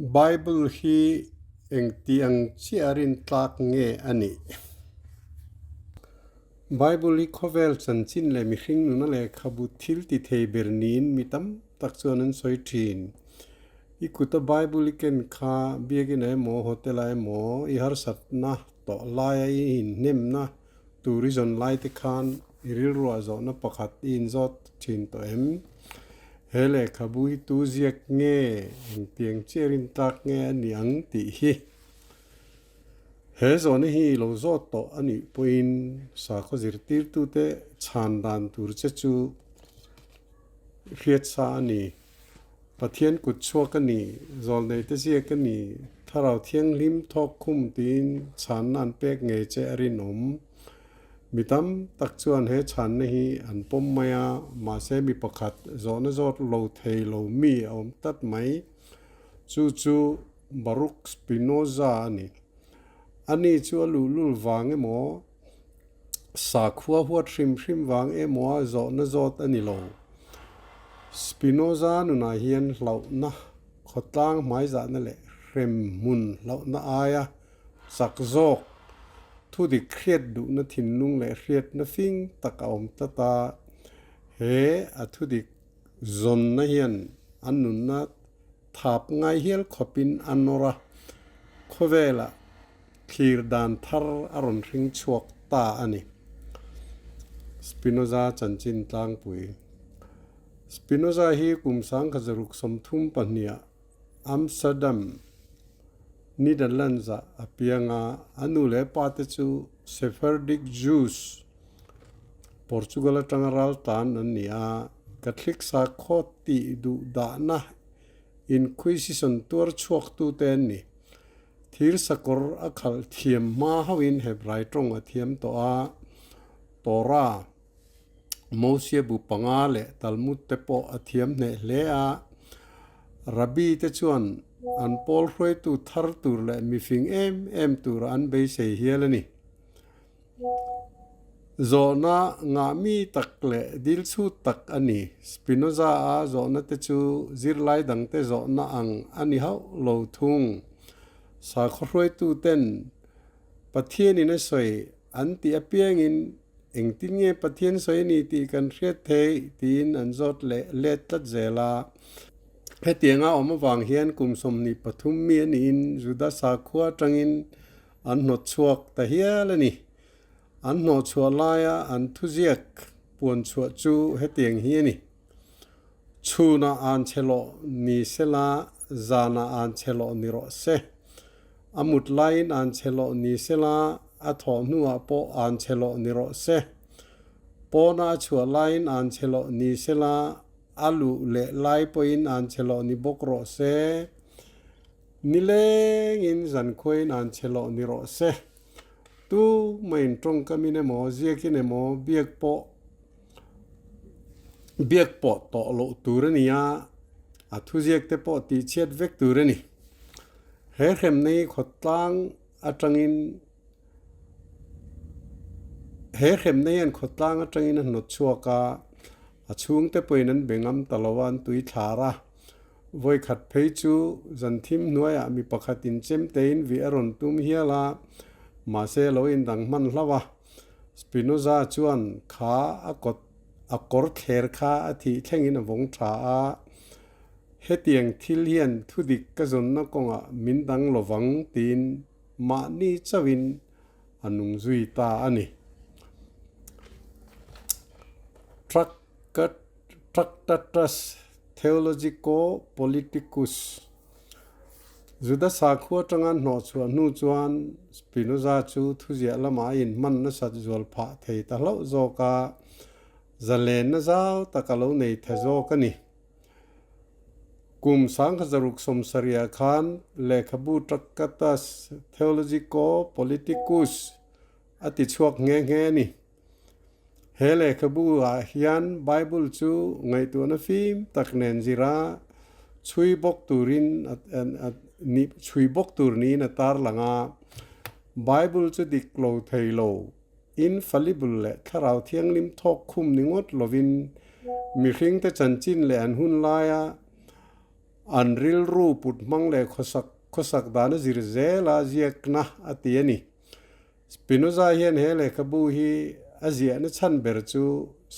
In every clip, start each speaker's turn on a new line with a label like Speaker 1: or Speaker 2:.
Speaker 1: Bible hi engti ang chiah a rintlak nge a nih? Bible hi khawvel chanchin leh mihring nuna lehkhabu thil ti thei ber niin mi tam tak chuan an sawi thin. I kuta Bible i ken kha biakinah emaw hotel-ah emaw i harsatna tawh laia i inhnemna tur i zawn lai te khan i rilruah zawhna pakhat i inzawt thin tawh em? He lehkhabu hi tu ziak nge, engtiang chiah rintlak nge a ni ang tih hi. He zawhna hi i lo zawt tawh a nih pawhin sakhaw zirtirtute chhan dan tur che chu hriatsa a ni. Pathian kut chhuak a ni, zawlneite ziak a ni, Thlarau Thianghlim thawk khum tiin chhanna an pek ngei che a rinawm. Mi tam tak chuan he chhanna hi an pawm mai a, mahse mi pakhat zawhna zawt lo thei lo mi a awm tlat mai. Chu chu Baruch Spinoza a ni. Ani chu a luhlul vang emaw, Sakhua huat hrim hrim vang emaw a zawhna zawt a ni lo. Spinoza nunah hian hlauhna, khawtlang hmaizahna leh hrem hmun hlauhna aia chak zawk, thudik hriat duhna thinlung leh hriatna fing tak a awm tlat a. He a thudik zawnna hian a nunna thap ngai hial khawpin a nawr a, khawvelah Thlir dan thar a rawn hring chhuak ta a ni. Spinoza chanchin tlangpui. Spinoza hi kum sangkha zaruk 32ah Amsterdam, Netherlands-ah a piang a, a nu leh pa te chu Sephardic Jews, Portugal atanga raltan an ni a, Catholic sakhaw tih duh dahna Inquisition tuar chhuaktute an ni. Thir sakawr a khalh thiam hma hauhin Hebrai tawng a thiam tawh a, Torah, Mosia bu panga leh Talmud te pawh a thiam hneh hle a. Rabbi te chuan an pawl hruaitu thar tur leh mifing em em tura an beisei hial a ni. Zawhna ngah mi tak leh dil chhut tak a ni. Spinoza-a zawhna te chu zirlai dangte zawhna ang a ni hauh lo thung. Sakhaw hruaituten Pathianin a sawi an tih apiangin engtin nge Pathian sawi a ni tih kan hriat theih tiin an zawt leh let tlat zel a. Hetianga awm avang hian kum 23 mi a niin Juda sakhua atangin An hnawt chhuak ta hial a ni. An hnawh chhuah laia an thuziak puan chhuah chu hetiang hi a ni, Chhunah an chhe lawh ni sela, zanah an chhe lawh ni rawh se. A mut laiin an chhe lawh ni sela, a thawh hnuah pawh an chhe lawh ni rawh se. Pawna a chhuah laiin an chhe lawh ni sela, a luh leh lai pawhin an chhe lawh ni bawk rawh se. Nilengin zankhuain an che loh ni rawh se. Tu main tawngkamin emaw, ziakin emaw biak pawh biak pawh tawh loh tur a ni a, a thuziak te pawh tihchhiat vek tur a ni. He hremna hi khawtlang atangin he hremna hian khawtlang atangin a hnawt chhuak a, a chhungte pawhin an be ngam ta lo a, an tui thlar a. Vawikhat phei chu zan thim hnuaiah mi pakhat in chemtein vih a rawn tum hial a, mahse lo indang hman hlauh a. Spinoza chuan kha a kawt a kawr thler kha a thih thlengin a vawng tha a, Hetiang thil hian thudik ka zawnna kawngah min dang lovang tiin mahni chauhin a nung zui ta a ni. Tractatus Theologico Politicus. Juda sakhua atanga hnawh chhuah hnu chuan Spinoza chu thuziah lamah a inhman nasat zual phah thei ta hlauh zawk a, zalenna zau tak a lo nei tha zawk a ni. Kum 1770 khan lehkhabu Tractatus Theologico Politicus a ti chhuak nghe nghe a ni. He lehkhabu ah hian Bible chu ngaihtuahna fim tak nen zira chhui bawk turin chhui bawk tur niin a tarlang a. Bible chu dik lo thei lo, infallible leh thlarau thianghlim thawk khum ni ngawt lovin mihringte chanchin leh an hun laia. An rilru put hmang leh khawsak khawsak dan a zir zel a ziakna a ti a ni. Spinoza hian he lehkhabu hi a ziahna chhan ber chu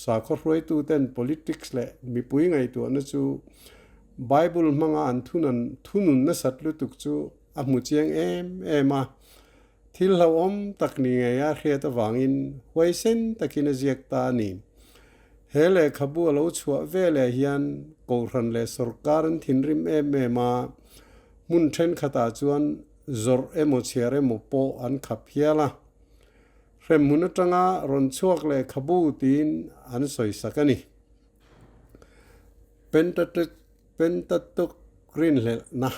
Speaker 1: sakhaw hruaituten politics leh mipui ngaihtuahna chu Bible hmanga an thunan thunun nasat lutuk chu a hmu chiang em em a. Thil hlauhawm tak ni ngeia hriat avangin huaisen takin a ziak ta a ni. He lehkhabu a lo chhuah veleh hian Kohhran leh sawrkar an thinrim em em a, hmun thenkhatah chuan zawrh emaw chhiar emaw pawh an khap hial a. Hremhmun atanga rawn chhuak lehkhabu tiin an sawisak a ni. Pentateuch Pentateuch rinhlelhna.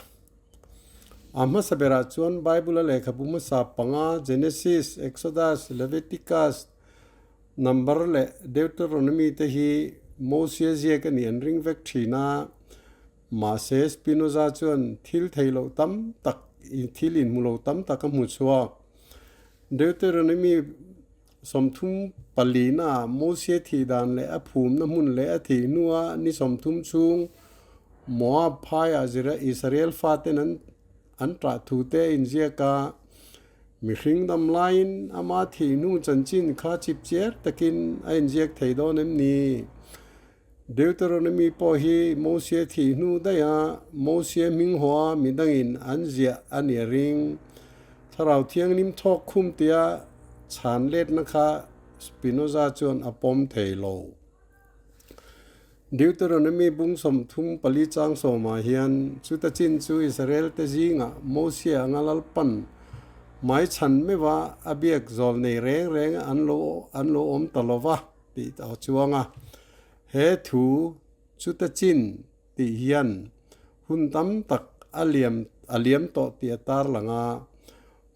Speaker 1: A hmasa berah chuan Bible-a lehkhabu hmasa panga Genesis, Exodus, Leviticus, Number leh Deuteronomy te hi Mosia ziak a nih an ring vek thin a, mahse Spinoza chuan thil thei loh tam tak, thil inhmu lo tam tak a hmu chhuak. Deuteronomy 34 na Mosia thih dan leh a phumna hmun leh a thih hnua ni 30 chhung Moab phaiah zira Israel faten an an ṭah thu te a inziak a. Mihring dam laiin ama thih hnu chanchin kha chip chiar takin a inziak thei dawn em ni? Deuteronomy pawh hi Mosia thih hnu daiha Mosia hming haw a midangin an ziah a ni a ring. Thlarau Thianghlim thawk khum tia chhan letna kha Spinoza chuan a pawm thei lo. Deuteronomy bung 34 chang sawmah hian chuta chin chu Israel te zingah Mosia anga Lalpan hmaichhan meuha a biak zawl nei reng reng an lo an lo awm ta lo va tih a chuang a. He thu chuta chin tih hian hun tam tak a liam a liam tawh tih a tarlang a.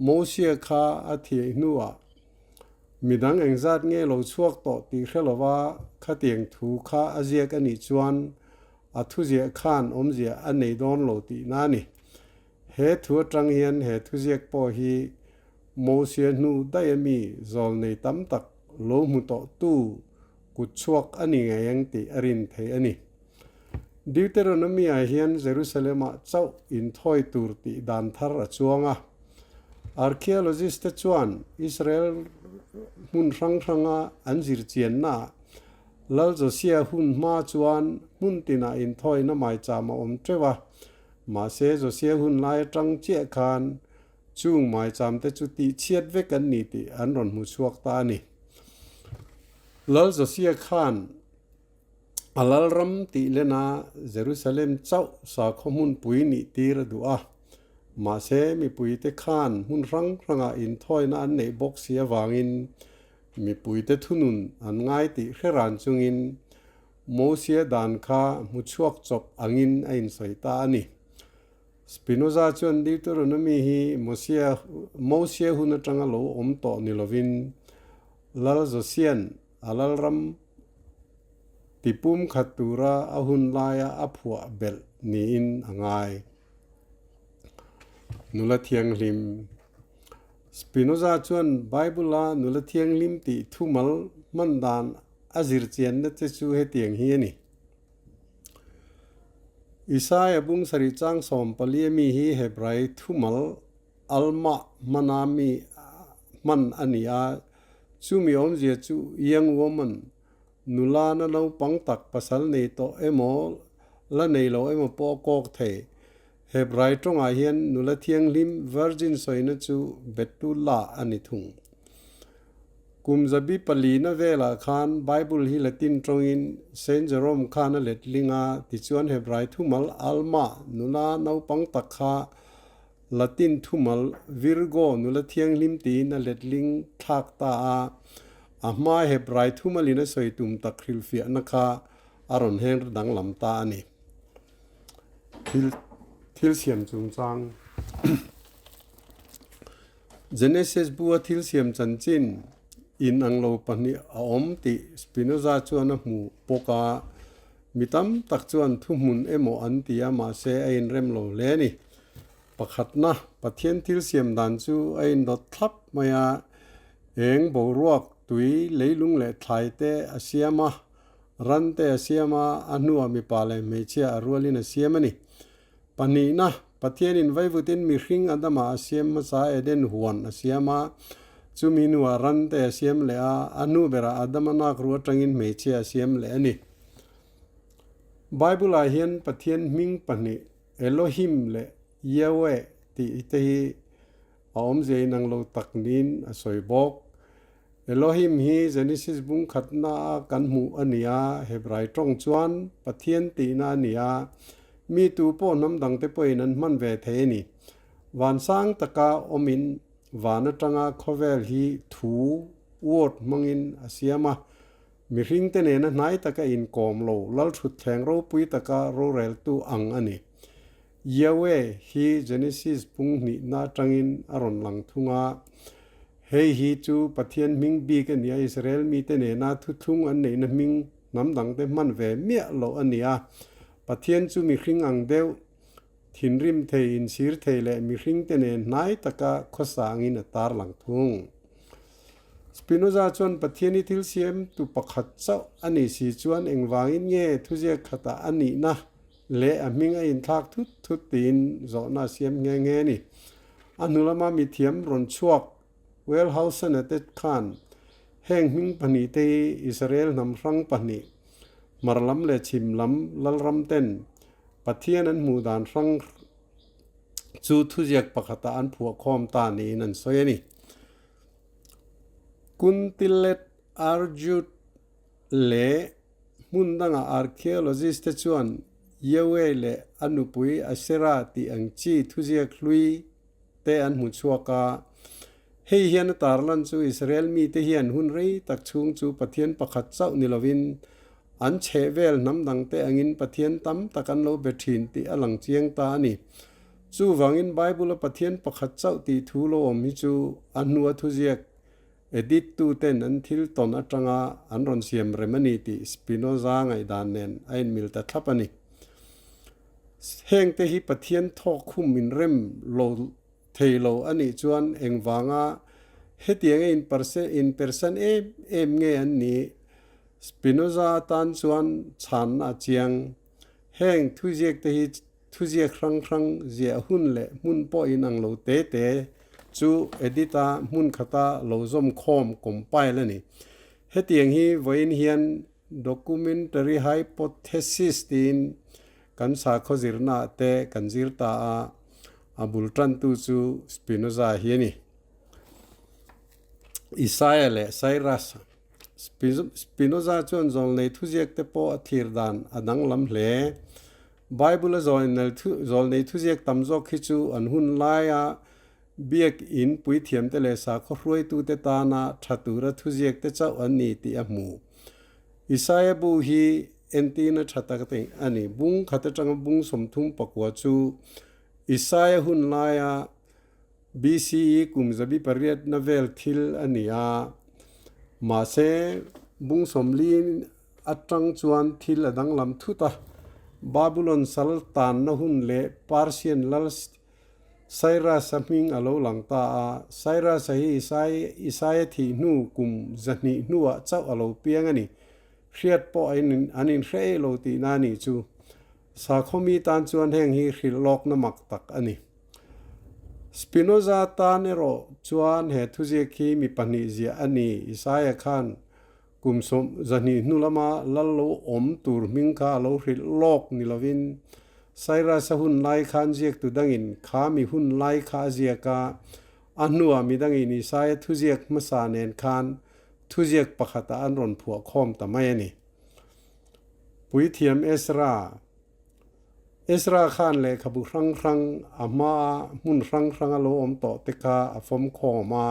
Speaker 1: Mosia kha a thih hnuah Midang engzat nge lo chhuak tawh tih hre lova khatiang thu kha a ziak a nih chuan a thuziah khan awmzia a nei dawn lo tihna a ni. He thu atang hian he thuziak pawh hi Mosia hnu daih ami zawl nei tam tak lo hmu tawh tu kut chhuak a ni ngei ang tih a rin theih a ni. Deuteronomy-ah hian Jerusalem-ah chauh inthawi tur tih dan thar a chuang a. Archaeologist-te chuan Israel hmun hrang hranga an zirchiannaah Lal Josia hun hma chuan hmun tinah inthawina maicham a awm teuh a, mahse Josia hun lai atang chiah khan chung maichamte chu tihchhiat vek an ni tih an rawn hmu chhuak ta a ni. Lal Josia khan A lalram tih lena Jerusalem chauh sakhaw hmunpui nih tir a duh a. Mahse, mipuite khan hmun hrang hrangah inthawina an neih bawk si avangin mipuite thunun an ngai tih hre ran chungin Mosia dan kha hmu chhuak chawp angin a insawi ta a ni. Spinoza chuan Deuteronomy hi Mosia Mosia hun atanga lo awm tawh ni lovin Lal Josia'n A lalram tipum khat tura a hun laia a phuah belh niin a ngai. Nula Thianghlim Spinoza chuan Bible-a nula thianghlim tih thumal hman dan a zir chianna che chu hetiang hi a ni. Isaia bung sarih chang 14 ami hi Hebrai thumal Almah hmana mi hman a ni a, chumi awmzia chu young woman, nula na naupang tak pasal nei tawh emaw la nei lo emaw pawh a kawk thei. Hebrai tawngah hian nula thianghlim, virgin, sawina chu Betula a ni thung. Kum zabi palina velah khan Bible hi Latin tawngin Saint Jerome khan a letling a, tichuan Hebrai thumal Almah, nula naupang tak kha Latin thumal Virgo nula thianghlim tiin a letling thlak ta a, a hma Hebrai thumalin a sawi tum tak hrilhfiahna kha a rawn heng danglam ta a ni. Thil thil siam chungchang Genesis bua thil siam chanchin inang lo pahnih a awm tih Spinoza chuan a hmu bawk a, mi tam tak chuan thuhmun emaw an ti a, mahse a inrem lo hle a ni. Pakhatna, Pathian thil siam dan chu a indawt thlap mai a, eng boruak, tui, leilung leh thlai te a siam a, ran te a siam a, a hnuah mipa leh hmeichhia a rualin a siam a ni. Pahnihna, Pathianin vaivutin mihring Adama a siam hmasa Eden huan a siam a, chumi hnuah ran te a siam leh a, a hnu berah Adama nakru atangin hmeichhia a siam leh a ni. Bible-ah hian Pathian hming pahnih Elohim leh Yahweh tih te hi a awmzia inang lo tak niin a sawi bawk. Elohim hi Genesis bung khatna a kan hmuh a ni a, Hebrai tawng chuan Pathian tihna a ni a, mi tu pawh hnam dangte pawhin an hman ve thei a ni. Van sang taka awmin van atanga khawvel hi thu, word, hmangin a siam a, mihringte nena hnai taka inkawm lo lalthutthleng ropui taka roreltu ang a ni. Yahweh hi Genesis bung hnihna atangin a rawn lang thung a. Hei hi chu Pathian hming bik a ni a, Israel mite nena thuthlung an neihna hming hnam dangte hman ve miah loh a ni a. Pathian chu mihring ang deuh, thinrim thei, insir thei leh mihringte nen hnai taka khawsa angin a tarlang thung. Spinoza chuan Pathian hi thil siamtu pakhat chauh a nih si chuan engvangin nge thuziak khatah a nihna leh a hming a inthlak thut thut tiin zawhna a siam nghe nghe a ni. A hnu lama mithiam rawn chhuak Wellhausen-a te khan heng hming pahnihte hi Israel hnam hrang pahnih, hmar lam leh chhim lam lalram ten Pathian an hmuh dan hrang chu thuziak pakhatah an phuah khawm ta niin an sawi a ni. Kuntillet Arjut leh Hmun dangah archaeologist te chuan Yahweh leh a nupui Asherah tih ang chi thuziak hlui te an hmu chhuak a. Hei hian a tarlan chu Israel mite hian hun rei tak chhung chu Pathian pakhat chauh ni lovin an chhehvel hnam dangte angin Pathian tam tak an lo be thin tih a lang chiang ta a ni. Chuvangin Bible-a Pathian pakhat chauh tih thu lo awm hi chu a hnua thuziak Edit tu ten an thil tawn atanga an rawn siam rem a ni tih Spinoza ngaihdan nen a inmil ta thlap a ni. Hengte hi Pathian thawk khum inrem lo thei lo a nih chuan engvanga hetianga inpersan em em nge an nih? Spinoza atan chuan chhanna a chiang. Heng thuziakte hi Thuziak hrang hrang ziah hun leh hmun pawh inang lo te te chu edit a hmun khata lo zawm khawm compile a ni. Hetiang hi vawiin hian documentary hypothesis tiin kan sakhaw zirnaah te kan zir ta a, a bul tantu chu Spinoza hi a ni. Isaiah leh Cyrus Spinoza chuan zawlnei thuziak te pawh a thlir dan a danglam hle. Bible-a zawlnei thuziak tam zawk hi chu an hun laia biak in puithiamte leh sakhaw hruaitute tana tha tura thuziakte chauh an ni tih a hmu. Isaia bu hi entirna tha tak a ni. Bung khat atanga bung 34 chu Isaia hun laia BCE kum 800 na vel thil a ni a. Mahse, bung 40 Atang chuan thil a danglam thut a, Babulon sal tanna hun leh Persian lal Cyrus-a hming a lo lang ta a. Cyrus-a hi Isaia thih hnu kum 200 hnuah chauh a lo piang a ni. Hriat pawh an inhre eih lo tihna a nih chu. Sakhaw mi tan chuan heng hi hrilh lawkna mak tak a ni. Spinoza tan erawh chuan he thuziak hi mi pahnih ziah a ni, Isaia khan Kum 12 hnu lama lal lo awm tur hming kha a lo hrilh lawk ni lovin Cyrus-a hun lai khan ziaktu dangin kha mi hun lai kha a ziak a, a hnuah mi dangin Isaia thuziak hmasa nen khan thuziak pakhatah an rawn phuah khawm ta mai a ni. Puithiam Ezra Ezra khan lehkhabu hrang hrang a hmaa hmun hrang hranga lo awm tawh te kha a fawm khawm a.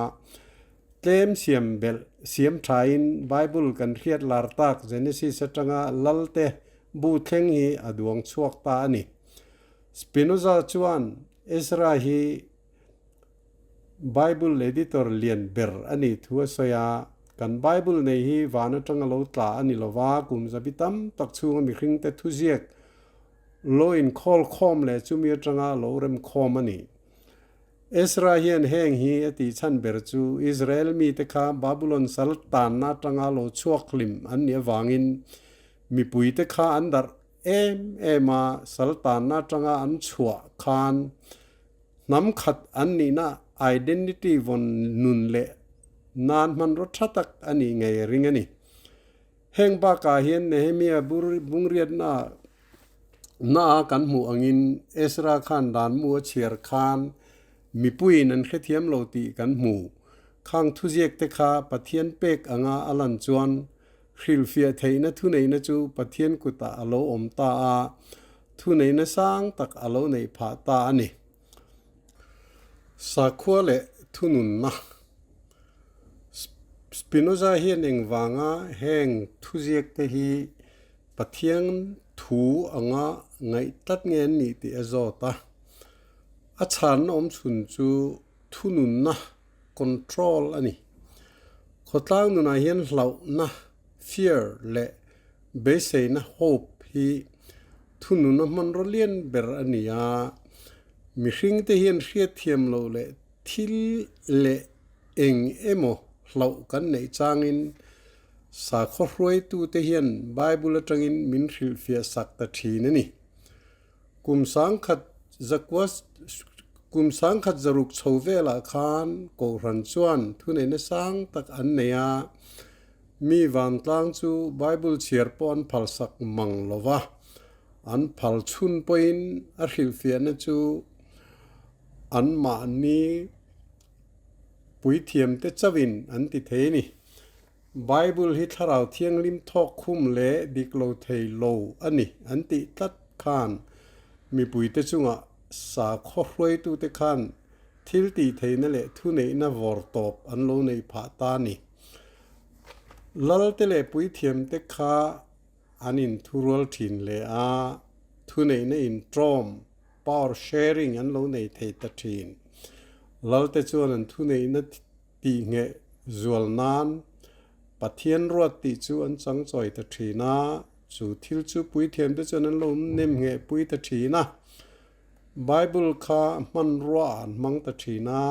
Speaker 1: Tlem siam belh siam thain Bible kan hriat lar tak Genesis atanga Lalte bu thleng hi a duang chhuak ta a ni. Spinoza chuan Ezra hi Bible editor lian ber a nih thu a sawi a, Kan Bible nei hi van atanga lo tla a ni lova, kum zabi tam tak chhunga mihringte thuziak lo inkhawl khawm leh chumi atanga lo remkhawm a ni. Ezra hian heng hi a tih chhan ber chu Israel mite kha Babulon sal tanna atanga lo chhuak hlim an nih avangin mipuite kha an darh em em a, sal tanna atanga an chhuah khan hnam khat an nihna identity vawn nun leh nan hmanraw tha tak a nih ngei a ring a ni. Heng bakah hian Nehemia bungriatna na a kan hmuh angin Ezra khan danmu a chhiar khan mipuiin an hrethiam lo tih kan hmu. Khang thuziak te kha Pathian pek anga a lan chuan hrilhfiah theihna thuneihna chu Pathian kutah a lo awm ta a, thuneihna sang tak a lo neih phah ta a ni. Sakhua leh thununna. Spinoza hian engvanga heng thuziak te hi Pathian thu anga ngaih tlat nge an nih tih a zawt a. A chhanna awm chhun chu thununna, control, a ni. Khawtlang nunah hian hlauhna, fear, leh beiseina, hope, hi thununa hmanraw lian ber a ni a. Mihringte hian hriatthiam loh leh thil leh eng emaw hlauh kan neih changin Sakhaw hruaitute hian Bible atangin min hrilhfiah sak ta thin a ni. Kum sangkhat zakua kum sangkhat zaruk chho velah khan Kohhran chuan thuneihna sang tak an nei a, mi vantlang chu Bible chhiar pawh an phalsak mang lo va, an phal chhun pawhin a hrilhfiahna chu anmahni puithiamte chauhin an ti thei a ni. Bible hi Thlarau Thianghlim thawk khum leh dik lo thei lo a ni an tih tlat khan mipuite chungah sakhaw hruaitute khan thil tih theihna leh thuneihna vawr tawp an lo neih phah ta a ni. Lalte leh puithiamte kha an inthurual thin hle a, thuneihna intawm, power sharing, an lo nei thei ta thin. Lalte chuan an thuneihna Tihngheh zual nan Pathian ruat tih chu an chang chawi ta thin a, chu thil chu puithiamte chuan an lo nem ngheh pui ta thin a. Bible kha hmanrua ah an hmang ta thin a.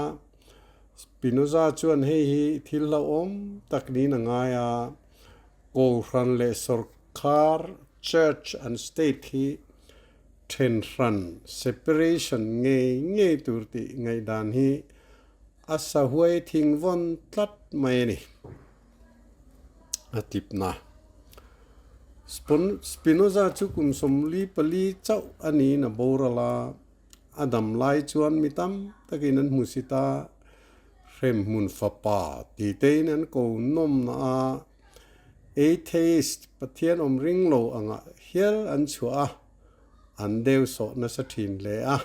Speaker 1: Spinoza chuan hei hi thil hlauhawm tak niin a ngai a, Kohhran leh sawrkar, Church and State, hi thenhran, separation, ngei ngei tur tih ngaihdan hi A sahuai thing vawn tlat mai a ni, a tipna. Spinoza chu kum 44 chauh a niin a boral a, a dam lai chuan mi tam takin an hmusit a, hremhmun fapa ti tein an ko nawmna a, atheist, Pathian awm ring lo angah hial an chhuah a, an deuhsawh nasa thin hle a.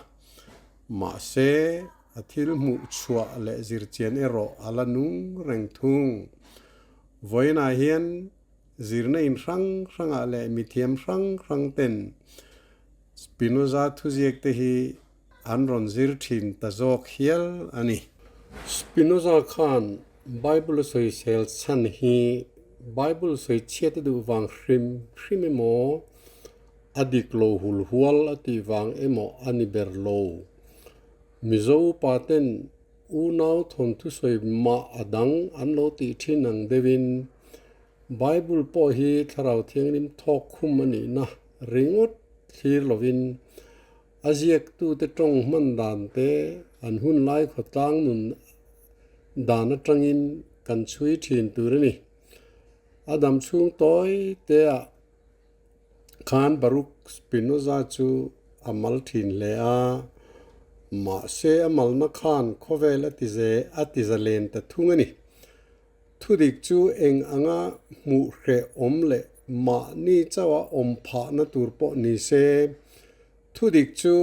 Speaker 1: Mahse, A thil hmuh chhuah leh zirchian erawh a la nung reng thung. Vawiinah hian zirna in hrang hrangah leh mithiam hrang hrang ten Spinoza thuziak te hi an rawn zir thin ta zawk hial a ni. Spinoza khan Bible a sawisel chhan hi Bible sawi chhiat a duh vang hrim hrim emaw, a dik lo hul hual a tih vang emaw a ni ber lo. Mizo upa ten unau thawnthu sawi mah a dang an lo tih thin ang deuhin Bible pawh hi Thlarau Thianghlim thawk khum a nihna ringawt thlir lovin a ziaktute tawng hman dan te an hun lai khawtlang nun dan atangin kan chhui thin tur a ni. A dam chhung tawi te ah Khan Baruch Spinoza chu a mal thin hle a, mahse a malna khan khawvel a ti ze a ti za len ta thung a ni. Thudik chu eng anga hmuh hreh awm leh mahni chauha awm phahna tur pawh ni se, thudik chu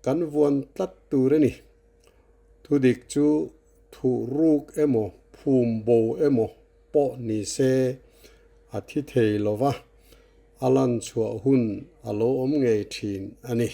Speaker 1: kan vuan tlat tur a ni. Thudik chu thuh ruk emaw phum bo emaw pawh ni se a thi thei lo va, a lan chhuah hun a lo awm ngei thin a ni.